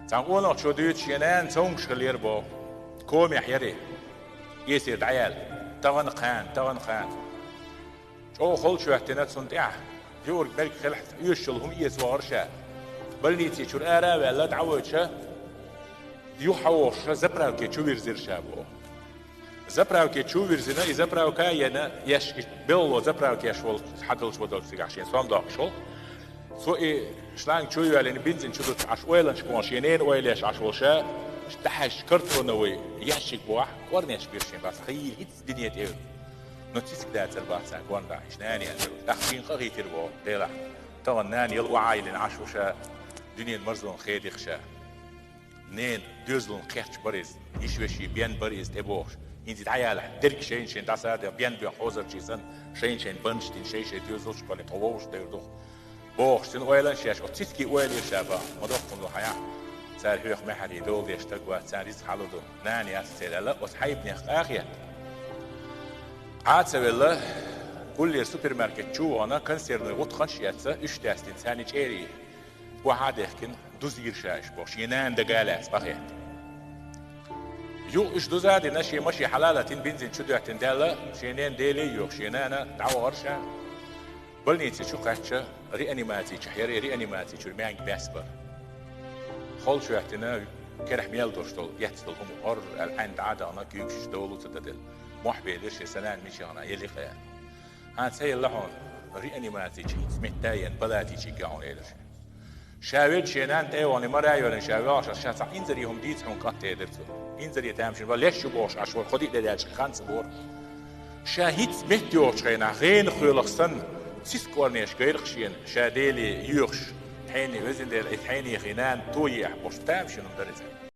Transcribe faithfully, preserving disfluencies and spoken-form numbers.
Цхьан къонахчо дуьйцу, шен нана цомгуш хилира боху. Комехь яра и. Эсир дӀаяьлла. Тахана кхана, тахана кхана. ЧӀогӀа холчу хӀоьттина цунна тӀехь. Юург берг хилахь оьшуш йолу хӀума эца вахара ша. Больници чуьра ара а ваьлла, дӀавоьдуш, юха хьан вохуш ша, заправке чу вирзира ша боху. Заправке чу вирзина, и заправка а йина, еш и белло заправкеш волу хьадалча вадалча цигахь шен сом доккхуш волу. Цо и шланг чу йоьллина, бензин чу дуттуш Ӏаш ойланаш кхоьллина, шен ненан ойла еш Ӏаш волу ша, дахьаш картоновый ящик бохь, кӀорнеш бира шен бац, хийла хӀинцца дине тӀе. Но цициг дацара бац царна кӀорна дахьаш, нана яцара. ТӀаккха шен къа хийтира боху, Делахь. Тахана нана яла охьайиллина Ӏаш ву ша, дуьненан марзонах хедира ша. Ненан доьзална кхерч бара иза, йиш вешин бен бара иза тӀебогӀуш. ХӀинца дӀаялахь, дерг шайна-шайна дӀасадехь, бен боьхна хьозарчий санна, шайна-шайна баннаш дина, шай-шай доьзалш а кхоьллина, тхо вовшах девр ду. БохуӀуш, цуьнан ойланаш еш, оцу цицкий ойла еш ша баха, ма доккхун ду хьан яхь, цара хьоьха маьхьарий дола деш стаг вац, царна рицкъ хьалур ду, нана яц церан аьлла, оцу хьайбанех къахетта. Ӏа а ца велла, гуллера супермаркет чу а вахана, консервный гӀутакхаш а эцна, уьш даьстина, царна чӀерий охьа а дехкина, дузийра ша уьш боху, шен нана дага а лаьцна къахетта. Юха уьш дуза а дина, шен машен хьалалатина, бензин чу доьттина даьлла, шен ненан Деле а йоьхуш, шен нана дӀавахара ша. Больници чу кхаьчча, реанимаци чохь яра, реанимаци чуьра маьнга баьсса бара. Холчу хӀоьттина, керахь мел долуш долу, эцна долу хӀума гӀор аьлла, Ӏаьнна дӀа а дахана, куьйгаш долу ца даделла. Мохь белира шен, сан нана мичахь ю, елла-кх аьлла. ХӀан, ца елла хьуна, реанимаци чу хӀинцца метта а йина, палати чу гахьуна элира шен. Ша велча шен нана тӀе а вахана, мара а йоьллина ша ваьлча, ша цхьа инзаре хӀума дийца хьуна, кӀант, элира цо. Инзаре тамашийна вара, леш ю бохуш Ӏаш вара, кхо-диъ де даьлча хан ца бора. Ша хӀинцца метта йогӀучу хенахь, гӀенах хуьлуш санна, цициг кӀорнеш гайра-кх шена, ша Деле йоьхуш, тхьенан везан Дела, и тхьенехий нана тоеахь бохуш, тамашийна хӀума дара иза.